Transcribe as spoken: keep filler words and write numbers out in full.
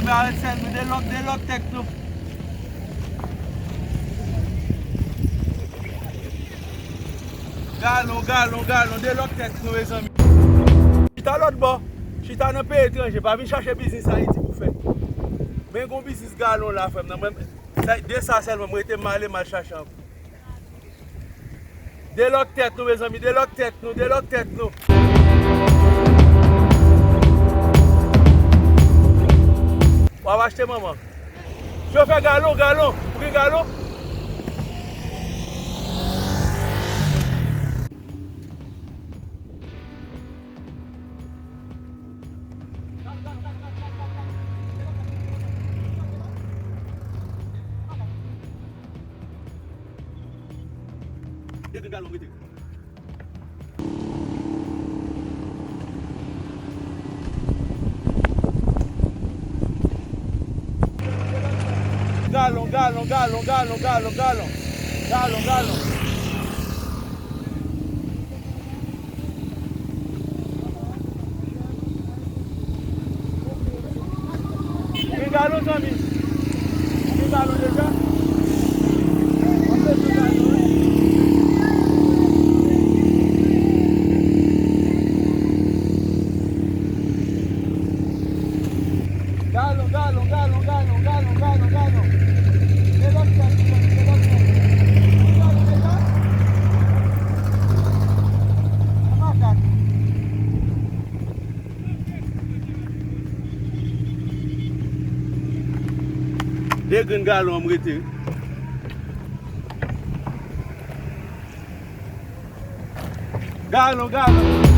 Parèt sèl nou, de lòk, de lòk tèt nou. Galon, galon, galon, de lòk tèt nou, mezanmi. Chita lòt bò. Chita nan peyi etranje. Pa vin chache biznis Ayiti pou fè. Men gon biznis galon la, frè m nan. Mwen, sa, de sa sèlman, m rete m ale, m al chache ankò. De lòk tèt nou, mezanmi, de lòk tèt nou, de lòk tèt nou. W ap achte manman. Chofè, galon, galon, ou gen galon? Depi galon rete. Galon, galon, galon, galon, galon, galon. Galon, galon. Gen galon, zanmi? Gen galon deja? Mwen bezwen galon, wi. Galon, galon, galon, galon, galon, galon, galon, galon. De lòt tèt, de lòt tèt. Ou galon deja? An makak. De grenn galon an m rete. Galon, galon.